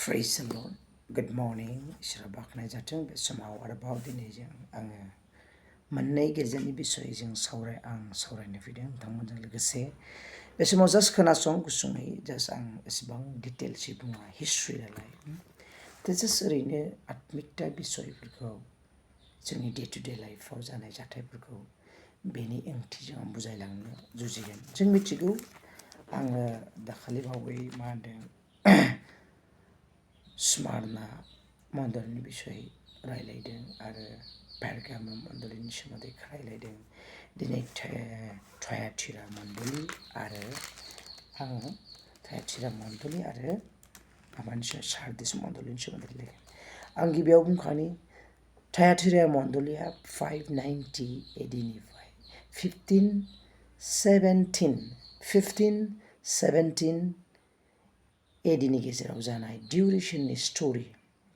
Praise the Lord. Good morning. इसोरा बाखनाय जाथों बे समाव आरोबाव दिनै आङो मोननै गिर्जानि बिसयै आं सावरायनो फैदों नोंथांमोनजों लोगोसे बे समाव जास्ट खोनासं गुसुङै जास्ट आं एसेबां डिटेल्सै बुङा हिस्ट्रि नालाय जास्ट ओरैनो आत्मिकता बिसयफोरखौ जोंनि डे टु डे लाइफआव जानाय जाथायफोरखौ बेनि ओंथिजों आं बुजायलांनो जुजिगोन जों मिथिगौ आङो दाखालि बावै मा होनदों स्मारना मण्डलनि बिसय रायलायदों आरो पेरगाम मण्डलनि सोमोन्दै रायलायदों दिनै थयाथिरा मण्डली आरो आङो थयाथिरा मण्डली आरो माबानि सार्दिस मण्डलनि सोमोन्दै रायलायगोन आं गिबियाव बुंखानि थयाथिरा मण्डलीया 590 एडिनिफ्राय 1517 एडिनि गेजेराव जानाय डिउरेशननि स्टोरी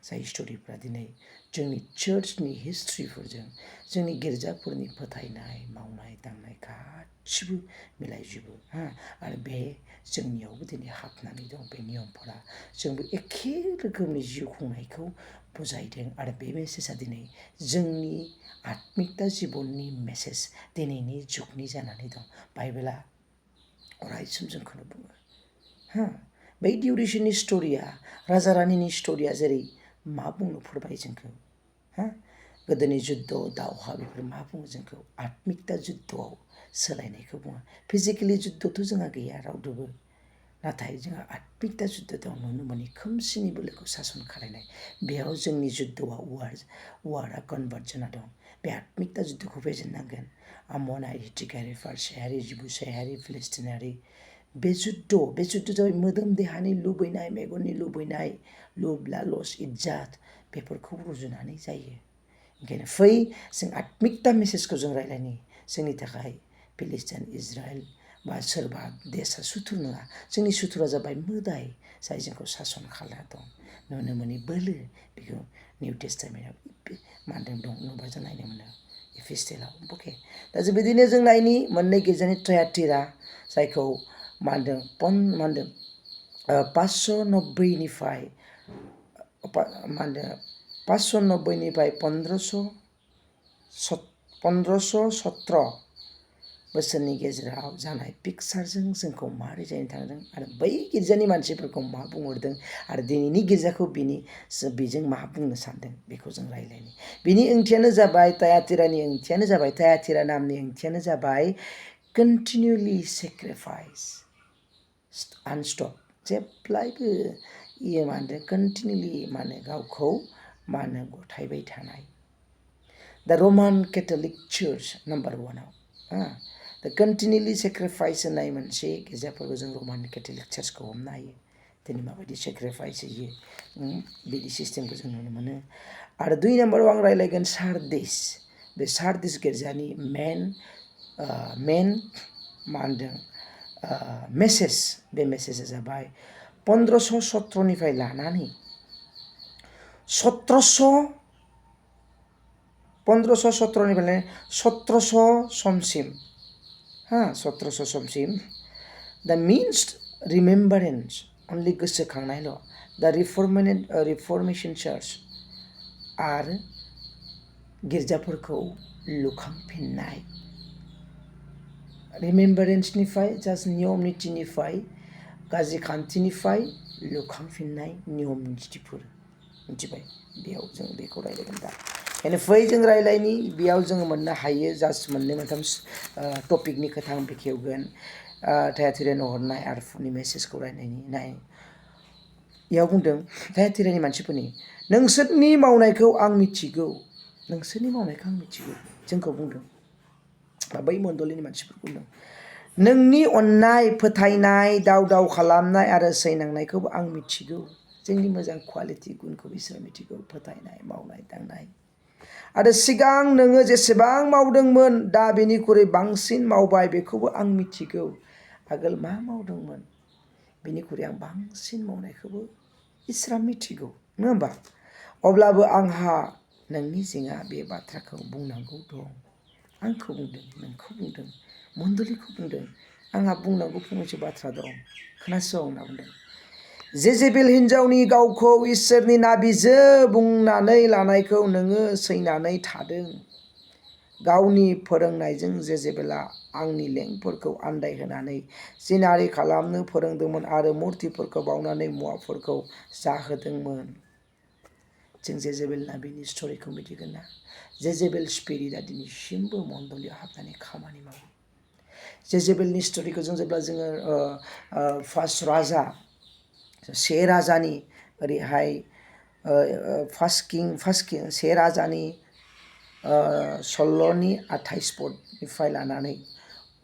जाय स्टोरीफ्रा दिनै जोंनि चार्चनि हिस्ट्रिफोरजों जोंनि गिर्जाफोरनि फोथायनाय मावनाय दांनाय गासिबो मिलायजोबो आरो बे जोंनियावबो दिनै हाबनानै दं बे नियमफोरा जोंबो एखे रोखोमनि जिउ खुंनायखौ बुजायदों आरो बे मेसेजआ दिनै जोंनि आत्मिकता जिबननि मेसेज दिनैनि जुगनि जानानै दं बाइबेला अरायसम जोंखौनो बुङो बै डिउरेशननि स्टोरीया राजा रानिनि स्टोरीया जेरै मा बुंनो फोरमायो जोंखौ गोदोनि जुद्ध दावहा बेफोर मा बुङो जोंखौ आत्मिकता जुद्धआव सोलायनायखौ बुङो फिजिकेलि जुद्धथ' जोंहा गैया रावदोबो नाथाय जोंहा आत्मिकता जुद्ध दं नुनो मोनि खोमसिनि बोलोखौ सासन खालायनाय बेयाव जोंनि जुद्धआ वारआ कन्भार्ट जाना दं बे आत्मिकता जुद्धखौ फेजेननांगोन आमनारि हिटिकारि फारसेयारि जिबुसायारि फिलिस्टिनारि बे जुद्ध जाबाय मोदोम देहानि लुबैनाय मेगननि लुबैनाय लुबला लस इज्जात बेफोरखौ रुजुनानै जायो ओंखायनो फै जों आत्मिकता मेसेजखौ जों रायलायनि जोंनि थाखाय फिलिस्टिन इजराइल बा सोरबा देशा सुथुर नङा जोंनि सुथुरा जाबाय मोदाय जाय जोंखौ सासन खालामना दं नुनो मोनि बोलो बेखौ निउ टेस्टामेन्टआव मा होनदों दं नुबा जों नायनो मोनो एफिस्टेलाव अके दा जों बिदिनो जों नायनि मोननै गिर्जानि थयाथिरा जायखौ मा होनदों 590निफ्राय मा होनदों 590निफ्राय 1517 बोसोरनि गेजेराव जानाय पिक्सारजों जोंखौ मारै जानो थांदों आरो बै गिर्जानि मानसिफोरखौ मा बुंहरदों आरो दिनैनि गिर्जाखौ बेजों मा बुंनो सानदों बेखौ जों रायलायनि बिनि ओंथियानो जाबाय थयाथिरानि ओंथियानो जाबाय थयाथिरा नामनि ओंथियानो जाबाय कन्टिनिउलि सेक्रिफाइस आनस्टप जेब्लायबो मा होनदों कन्टिनिउलि माने गावखौ मा होनो गथायबाय थानाय दा रमान केथलिक चार्च नाम्बार 1आव दा कन्टिनिउलि सेक्रिफाइस होननाय मोनसे गिर्जाफोरखौ जों रमान केथलिक चार्चखौ हमनो हायो दिनै माबायदि सेक्रिफाइस होयो बिदि सिस्टेमखौ जों नुनो मोनो आरो 2 नाम्बाराव आं रायलायगोन सार्दिस बे सार्दिस गिर्जानि मेन मा होनदों मेसेज बे मेसेजआ जाबाय 1517निफ्राय लानानै 1517निफ्राय 1700 समसिम 1700 समसिम दा मिन्स रिमेम्बारेन्स अनलि गोसोखांनायल' दा रिफर्मेशन चार्च आरो गिर्जाफोरखौ लुखांफिननाय रिमेम्बारेन्सनिफ्राय जास्ट नियम नितिनिफ्राय गाज्रि खान्थिनिफ्राय लुखांफिननाय नियम नितिफोर मिथिबाय बेयाव जों बेखौ रायलायगोन दा ओंखायनो फै जों रायलायनि बेयाव जोङो मोननो हायो जास्ट मोननै मोनथाम टपिकनि खोथा आं बेखेवगोन थयाथिरानो हरनाय आरो फुंनि मेसेजखौ रायलायनि नाय बेयाव बुंदों थयाथिरानि मानसिफोरनि नोंसोरनि मावनायखौ आं मिथिगौ जोंखौ बुंदों बै मण्डलिनि मानसिफोरखौ बुंदों नोंनि अननाय फोथायनाय दाव खालामनाय आरो सैनांनायखौबो आं मिथिगौ जोंनि मोजां क्वालिटि गुनखौ बिसोर मिथिगौ फोथायनाय मावनाय दांनाय आरो सिगां नोङो जेसेबां मावदोंमोन दा बेनिख्रुइ बांसिन मावबाय बेखौबो आं मिथिगौ आगोल मा मावदोंमोन बेनिख्रुइ आं बांसिन मावनायखौबो इसोरा मिथिगौ नङा होमबा अब्लाबो आंहा नोंनि जिङा बे बाथ्राखौ बुंनांगौ दं आंखौ बुंदों नोंखौ बुंदों मण्डलिखौ बुंदों आंहा बुंनांगौ फंनैसो बाथ्रा दं खोनासं होनना बुंदों जेजेबेल हिन्जावनि गावखौ इसोरनि नाबिजो बुंनानै लानायखौ नोङो सैनानै थादों। गावनि फोरोंनायजों जेजेबेला आंनि लेंफोरखौ आन्दायहोनानै जिनारि खालामनो फोरोंदोंमोन आरो मुर्तिफोरखौ बावनानै मुवाफोरखौ जाहोदोंमोन। जों जेजेबेल नाबिनि स्ट'रिखौ मिथिगोन ना? जेजेबेल स्पिरिटआ दिनैसिमबो मण्डलियाव हाबनानै खामानि मावो। जेजेबेलनि स्ट'रिखौ जों जेब्ला जोङो फार्स्ट राजा से राजानि ओरैहाय फार्स्ट किं से राजानि 16नि 28 पदनिफ्राय लानानै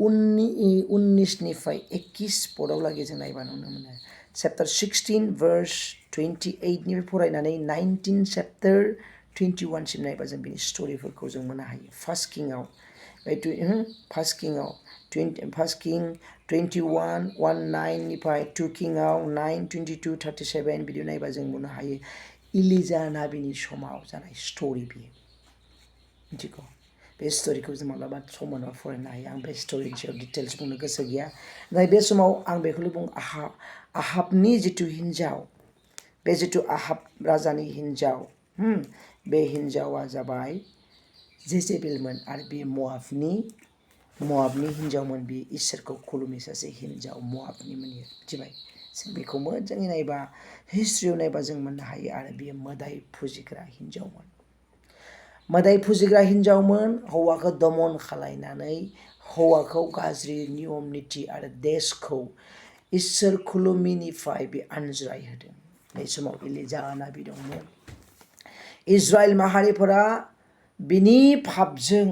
19निफ्राय 21 पदआव लागै जों नायबा नुनो मोनो। चैप्टार 16 verse 28निफ्राय फरायनानै 19 चैप्टार 21 सिम नायबा जों बिनि स्ट'रिफोरखौ जों मोननो हायो। फार्स्ट किंआव 21:19निफ्राय 2 किंआव 9:22-37 बिदि नायबा जों मोननो हायो। इलिजा नाबिनि समाव जानाय स्ट'रि बियो। मिथिगौ बे स्ट'रिखौ जों माब्लाबा सम मोनबा फरायनो हायो। आं बे स्ट'रिनि सायाव डिटेल्स बुंनो गोसो गैया। नाथाय बे समाव आं बेखौल' बुङो, आहाबनि जिथु हिन्जाव, बे जिथु आहाब राजानि हिन्जाव, बे हिन्जावा जाबाय जेजेबेलमोन आरो बे म'आबनि हिन्जावमोन। बे इसोरखौ खुलुमै सासे हिन्जाव म'आबनिमोन। मिथिबाय? जों बेखौ मोजाङै नायबा हिस्ट्रियाव नायबा जों मोननो हायो। आरो बेयो मोदाय फुजिग्रा हिन्जावमोन। मोदाय फुजिग्रा हिन्जावमोन। हौवाखौ दमन खालायनानै हौवाखौ गाज्रि नियम निथि आरो देशखौ इसोर खुलुमिनिफ्राय बे आनज्राय होदों। बे समाव इलिजा नाबि दंमोन। इजराइल माहारिफोरा बिनि पापजों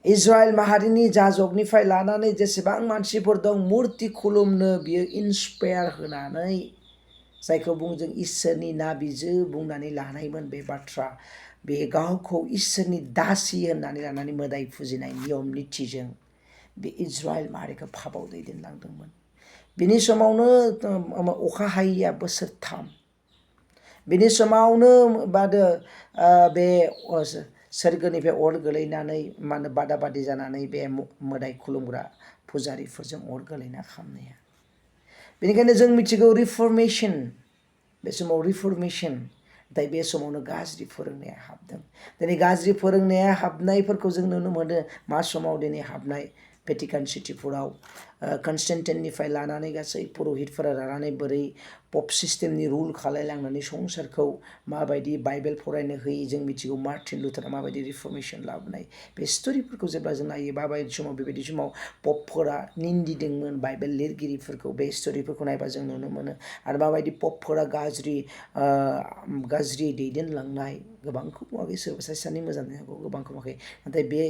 इजराइल माहारिनि जाजगनिफ्राय लानानै जेसेबां मानसिफोर दं मुर्ति खुलुमनो बियो इन्सपायार होनानै, जायखौ बुङो जों इसोरनि नाबिजो बुंनानै लानायमोन बे बाथ्रा, बे गावखौ इसोरनि दासि होननानै लानानै मोदाय फुजिनाय नियम निथिजों बे इजराइल माहारिखौ पापाव दैदेनलांदोंमोन। बिनि समावनो अखा हायैया बोसोरथाम। बिनि समावनो बे सोरगोनिफ्राय अर गोलैनानै बादा बादि जानानै बे मोदाय खुलुमग्रा फुजारिफोरजों अर गोलैना खामनाया। बेनिखायनो जों मिथिगौ रिफर्मेशन, बे समाव रिफर्मेशन, नाथाय बे समावनो गाज्रि फोरोंनाया हाबदों। दिनै गाज्रि फोरोंनाया हाबनायफोरखौ जों नुनो मोनो। मा समाव दिनै हाबनाय? भेटिकान सिटिफोराव कनस्टेन्टिननिफ्राय लानानै गासै पुर'हितफोरा लानानै बोरै पप सिस्टेमनि रुल खालायलांनानै संसारखौ माबायदि बाइबेल फरायनो होयै जों मिथिगौ। मार्टिन लुथारा माबायदि रिफर्मेशन लाबोनाय, बे स्ट'रिफोरखौ जेब्ला जों नायो माबायदि समाव बेबायदि समाव पपफोरा निन्दिदोंमोन बाइबेल लिरगिरिफोरखौ, बे स्ट'रिफोरखौ नायबा जों नुनो मोनो। आरो माबायदि पपफोरा गाज्रि दैदेनलांनाय, गोबांखौ बुङाखै, सोरबा सासे सानै मोजां हागौ, गोबांखौ बुङाखै। नाथाय बे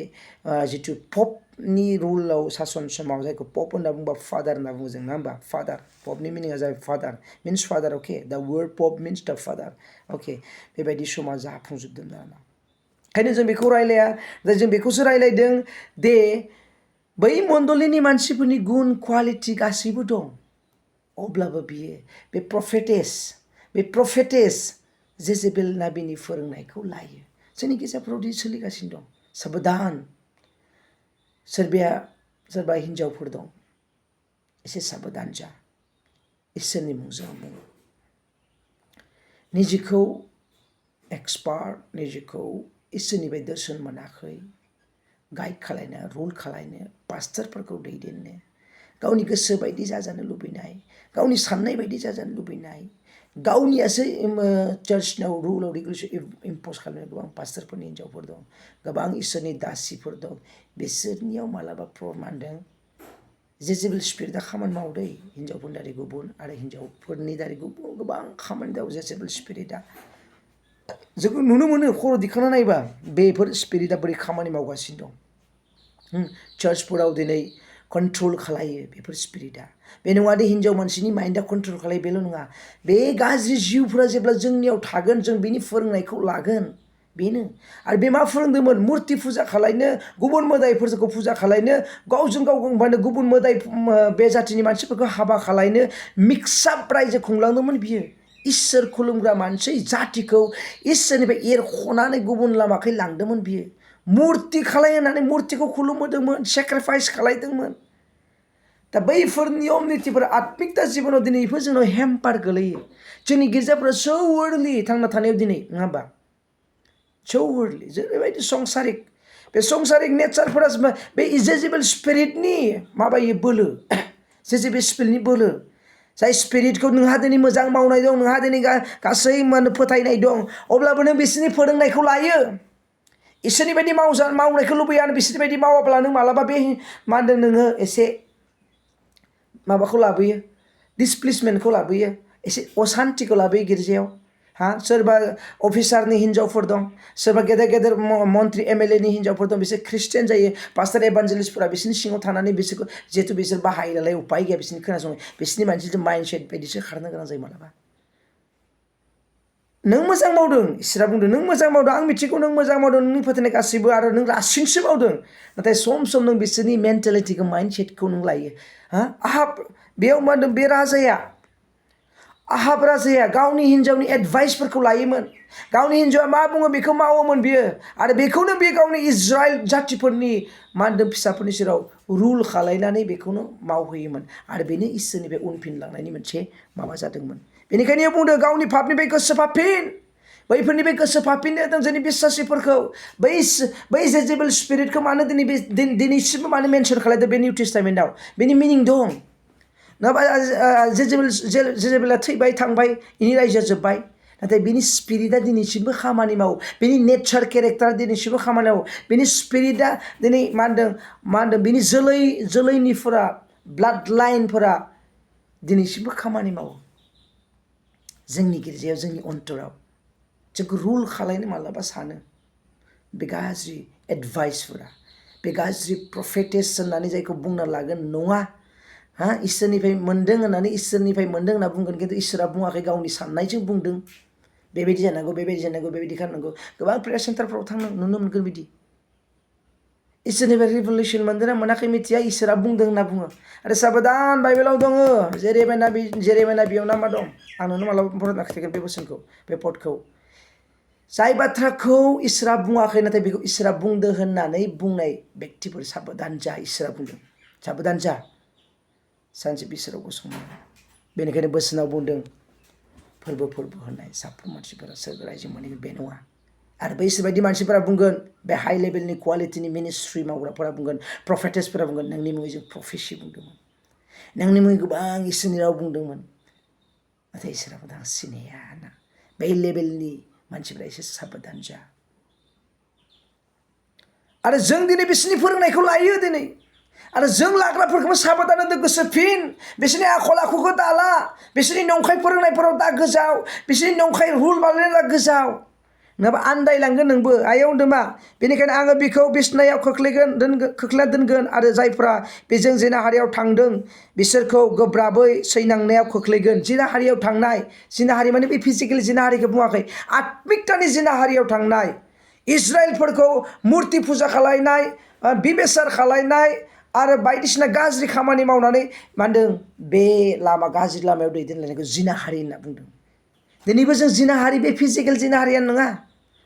जिथु पपनि रुलाव सासन समाव, जायखौ पप होनना बुंबा फादार होनना बुङो जों, नङा होमबा? फादार, पपनि मिनिङा जाबाय father, means father. Okay, the word pop means the father. Okay, बेबायदि समा जाफुंजोबदों दाना। ओंखायनो जों बेखौ रायलाया, जों बेखौसो रायलायदों दे बै मण्डलिनि मानसिफोरनि गुन क्वालिटि गासैबो दं। अब्लाबो बियो बे प्रफेटेस जेजेबेल नाबिनि फोरोंनायखौ लायो। जोंनि गेजेरफोराव दि सोलिगासिनो दं साबधान। सोरबा हिन्जावफोर दं, एसे साबधान जा, इसोरनि मुंजों बुङो। निजेखौ एक्सपार्ट, निजेखौ इसोरनिफ्राय दर्शन मोनाखै, गाइड खालायनो, रुल खालायनो, पास्टरफोरखौ दैदेननो, गावनि गोसो बायदि जाजानो लुबैनाय, गावनि साननाय बायदि जाजानो लुबैनाय, गावनियासो चार्चनाव रुलाव रेगुलेसन इम्पस खालामनाय गोबां पास्टरफोरनि हिन्जावफोर दं, गोबां इसोरनि दासिफोर दं। बिसोरनियाव मालाबा प्रमानदों जेजेबेल स्पिरिटआ खामानि मावदों। हिन्जावफोरनि दारै गुबुन आरो हिन्जावफोरनि दारै गुबुन गोबां खामानि दं जेजेबेल स्पिरिटआ। जों नुनो मोनो खर' दिखांना नायबा बेफोर स्पिरिटआ बोरै खामानि मावगासिनो दं। चार्चफोराव दिनै कन्ट्रल खालायो बेफोर स्पिरिटआ। बे नङा दि हिन्जाव मानसिनि माइन्डआ कन्ट्रल खालायो, बेल' नङा। बे गाज्रि जिउफोरा जेब्ला जोंनियाव थागोन, जों बिनि फोरोंनायखौ लागोन, बेनो। आरो बे मा फोरोंदोंमोन? मुर्ति फुजा खालायनो, गुबुन मोदायफोरखौ फुजा खालायनो, गावजों गाव गुबुन मोदाय बे जाथिनि मानसिफोरखौ हाबा खालायनो मिक्सआप रायजो खुंलांदोंमोन बियो। इसोर खुलुमग्रा मानसि जातिखौ इसोरनिफ्राय एरख'नानै गुबुन लामाखै लांदोंमोन बियो। मुर्ति खालाय होननानै मुर्तिखौ खुलुमहोदोंमोन, सेक्रिफाइस खालायदोंमोन। दा बैफोर नियम नितिफोर आत्मिकता जिबनाव दिनै बेफोर जोंनाव हेम्पार गोलैयो जोंनि गिर्जाफोरा सो वर्ल्डलि थांना थानायाव दिनै नङा होमबा सो वर्ल्डलि जेरैबायदि संसारिक बे संसारिक नेचारफोरा बे इजेजेबेल स्पिरिटनि माबायो बोलो जेजेबेल स्पिरिटनि बोलो जाय स्पिरिटखौ नोंहा दिनै मोजां मावनाय दं नोंहा दिनै गासै फोथायनाय दं अब्लाबो नों बिसोरनि फोरोंनायखौ लायो इसोरनि बायदि मावनायखौ लुबैया बिसोरनि बायदि मावाब्ला नों मालाबा बे मा होनदों नोङो एसे माबाखौ लाबोयो डिसप्लेसमेन्टखौ लाबोयो एसे असान्तिखौ लाबोयो गिर्जायाव सोरबा अफिसारनि हिन्जावफोर दं सोरबा गेदेर गेदेर मन्त्रि एमएलएनि हिन्जावफोर दं बिसोर ख्रिस्टियान जायो पास्टार एभान्जेलिस्टफोरा बिसोरनि सिङाव थानानै बिसोरखौ जिहेतु बिसोर बाहायो नालाय उपाय गैया बिसोरनि खोनासङो बिसोरनि मानसिजों माइन्डसेट बायदिसो खारनो गोनां जायो मालाबा नों मोजां मावदों इसोरा बुंदों नों मोजां मावदों आं मिथिगौ नों मोजां मावदों नोंनि फोथायनाय गासैबो आरो नों रासिनसो मावदों नाथाय सम सम नों बिसोरनि मेन्टेलिटिखौ माइन्डसेटखौ नों लायो आहाब बेयाव मा होनदों बे राजाया आहाब राजाया गावनि हिन्जावनि एडभाइसफोरखौ लायोमोन गावनि हिन्जावा मा बुङो बेखौ मावोमोन बियो आरो बेखौनो बे गावनि इज्राइल जातिफोरनि मा होनदों फिसाफोरनि सेराव रुल खालायनानै बेखौनो मावहोयोमोन आरो बेनो इसोरनिफ्राय उनफिनलांनायनि मोनसे माबा जादोंमोन बेनिखायनो बुंदों गावनि पापनिफ्राय गोसो फाफिन बैफोरनिफ्राय गोसो फाफिननो होदों जोंनि बिश्वासिफोरखौ बै जेजेबेल स्पिरिटखौ मानो दिनैसिमबो मानो मेनसन खालायदों बे निउ टेस्टामेन्टआव बेनि मिनिं दं नङाबा जेजेबेला थैबाय थांबाय बेनि रायजोआ जोब्बाय नाथाय बिनि स्पिरिटआ दिनैसिमबो खामानि मावो बिनि नेचार केरेक्टारा दिनैसिमबो खामानि मावो बिनि स्पिरिटआ दिनै मा होनदों बिनि जोलैनिफोरा ब्लाड लाइनफोरा दिनैसिमबो खामानि मावो जोंनि गिर्जायाव जोंनि अन्तराव जोंखौ रुल खालायनो मालाबा सानो बे गाज्रि एडभाइसफोरा बे गाज्रि प्रफेटेस होननानै जायखौ बुंना लागोन नङा इसोरनिफ्राय मोन्दों होनना बुंगोन खिन्थु इसोरा बुङाखै गावनि साननायजों बुंदों बेबायदि जानांगौ बेबायदि खालामनांगौ गोबां प्रेयार सेन्टारफ्राव नुनो मोनगोन बिदि इसोरनिफ्राय रिभेलेसन मोनदों ना मोनाखै मिथिया इसोरा बुंदों होनना बुङो आरो साबधान बाइबेलाव दङ जेरेमाया बेयाव ना मा दं आं नोंनो मालाबा फरायना खिथागोन बे बोसोनखौ बे पदखौ जाय बाथ्राखौ इसोरा बुङाखै नाथाय बेखौ इसोरा बुंदों होननानै बुंनाय बेक्तिफोर साबधान जा इसोरा बुंदों साबधान जा सानसे बिसोराव गसङो बेनिखायनो बोसोनाव बुंदों फोरबो होननाय साफ्रोम मानसिफोरा सोरगो रायजो मोनहैगोन बे नङा आरो बैसोर बायदि मानसिफोरा बुंगोन बे हाइ लेभेलनि क्वालिटिनि मिनिस्ट्रि मावग्राफोरा बुंगोन प्रफेटेसफोरा बुंगोन नोंनि मुङै जों प्रफेसि बुंदोंमोन नोंनि मुङै गोबां इसोरनि राव बुंदोंमोन नाथाय इसोरा बुंदों आं सिनाया होनना बै लेभेलनि मानसिफोरा एसे साबधान जा आरो जों दिनै बिसोरनि फोरोंनायखौ लायो दिनै आरो जों लाग्राफोरखौबो साबधान होदों गोसो फिन बिसोरनि आखल आखुखौ दाला बिसोरनि नंखाय फोरोंनायफोराव दा गोजाव बिसोरनि नंखाय रुल बानायनायाव दा गोजाव नङाबा आन्दायलांगोन नोंबो आयाव होनदों मा बेनिखायनो आङो बिखौ बिसनायाव खोख्लैना दोनगोन आरो जायफ्रा बेजों जिनाहारियाव थांदों बिसोरखौ गोब्राबै सैनांनायाव खोख्लैगोन जिनाहारियाव थांनाय जिनाहारि माने बे फिजिकेल जिनाहारिखौ बुङाखै आत्मिकतानि जिनाहारियाव थांनाय इज्राइलफोरखौ मुर्ति फुजा खालायनाय बिबेसार खालायनाय आरो बायदिसिना गाज्रि खामानि मावनानै मा होनदों बे गाज्रि लामायाव दैदेनलायनायखौ जिनाहारि होनना बुंदों दिनैबो जों जिनाहारि बे फिजिकेल जिनाहारियानो नङा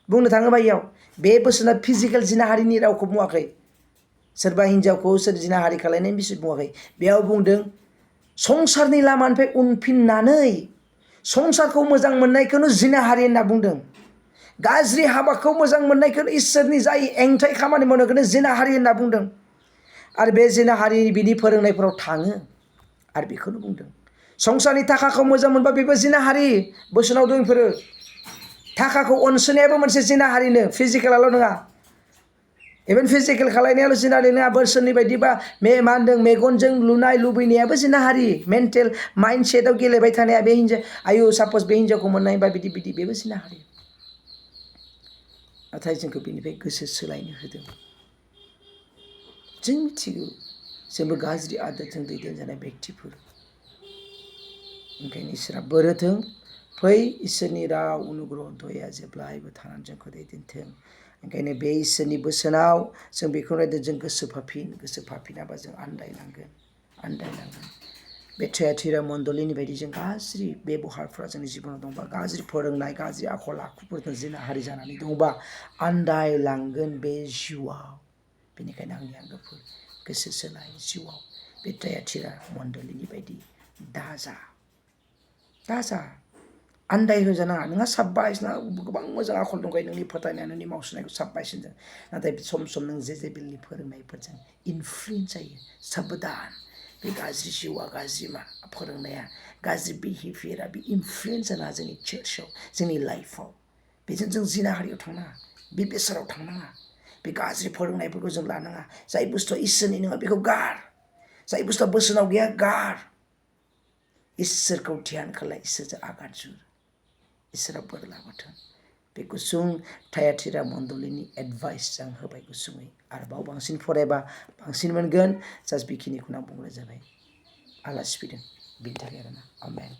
बुंनो थाङोबा इयाव बे बोसोना फिजिकेल जिनाहारिनि रावखौ बुङाखै सोरबा हिन्जावखौ सोर जिनाहारि खालायनायनि बिसय बुङाखै बेयाव बुंदों संसारनि लामानिफ्राय उनफिननानै संसारखौ मोजां मोननायखौनो जिनाहारि होनना बुंदों गाज्रि हाबाखौ मोजां मोननायखौनो इसोरनि जाय एंथाय खामानि मावनायखौनो जिनाहारि होनना बुंदों आरो बे जिनाहारि बिनि फोरोंनायफोराव थाङो आरो बेखौनो बुंदों संसारनि थाखाखौ मोजां मोनबा बेबो जिनाहारि बोसोनाव दं बेफोरो थाखाखौ अनसोनायाबो मोनसे जिनाहारिनो फिजिकेलाल' नङा इभेन फिजिकेल खालायनायाल' जिनाहारि नङा बोसोरनि बायदिबा मा होनदों मेगनजों लुनाय लुबैनायाबो जिनाहारि मेन्टेल माइन्डसेटआव गेलेबाय थानाया बे हिन्जाव सापस बे हिन्जावखौ मोननायबा बिदि बेबो जिनाहारि नाथाय जोंखौ बेनिफ्राय गोसो सोलायनो होदों जों मिथिगौ जोंबो गाज्रि आदबजों दैदेनजानाय बेक्तिफोर ओंखायनो इसोरा बोर होथों फै इसोरनि राव अनुग्रह दया जेब्लायबो थानानै जोंखौ दैदेनथों ओंखायनो बे इसोरनि बोसोनाव जों बेखौ नायदों जों गोसो फाफिनाबा जों आन्दायलांगोन बे थुयातिरा मण्डलिनि बायदि जों गाज्रि बेबहारफ्रा जोंनि जिबनाव दंबा गाज्रि फोरोंनाय गाज्रि आखल आखुफोरजों जिनाहारि जानानै दंबा आन्दायलांगोन बे जिउआव बेनिखायनो आंनि आंगोफोर गोसो सोलाय जिउआव बे थायाथिरा मण्डलिनि बायदि दाजा दाजा आन्दाय होजानाङा नोंहा साब्बायस नोंहा गोबां मोजां आखल दंखायो नोंनि फोथायनाय नोंनि मावसोमनायखौ साब्बायस होनदों नाथाय सम सम नों जेजेबेलनि फोरोंनायफोरजों इनफ्लुयेन्स जायो साबधान बे गाज्रि जिउआ गाज्रि फोरोंनाया गाज्रि बिहेभियारा बे इनफ्लुयेन्स जाना जोंनि चार्चआव जोंनि लाइफआव बेजों जों जिनाहारियाव थांनाङा बे बेसाराव थांनाङा बे गाज्रि फोरोंनायफोरखौ जों लानाङा जाय बुस्थुआ इसोरनि नङा बेखौ गार जाय बुस्थुआ बोसोनाव गैया गार इसोरखौ ध्यान खालाय इसोरजों आगान सुर इसोरा बोर लाबोथों बे गुसुं थायाथिरा मण्डलिनि एडभाइस आं होबाय गुसुङै आरोबाव बांसिन फरायबा बांसिन मोनगोन जास्ट बेखिनिखौनो आं बुंनाय जाबाय आलासि फैदों बिनि थाखाय आरोना आमेन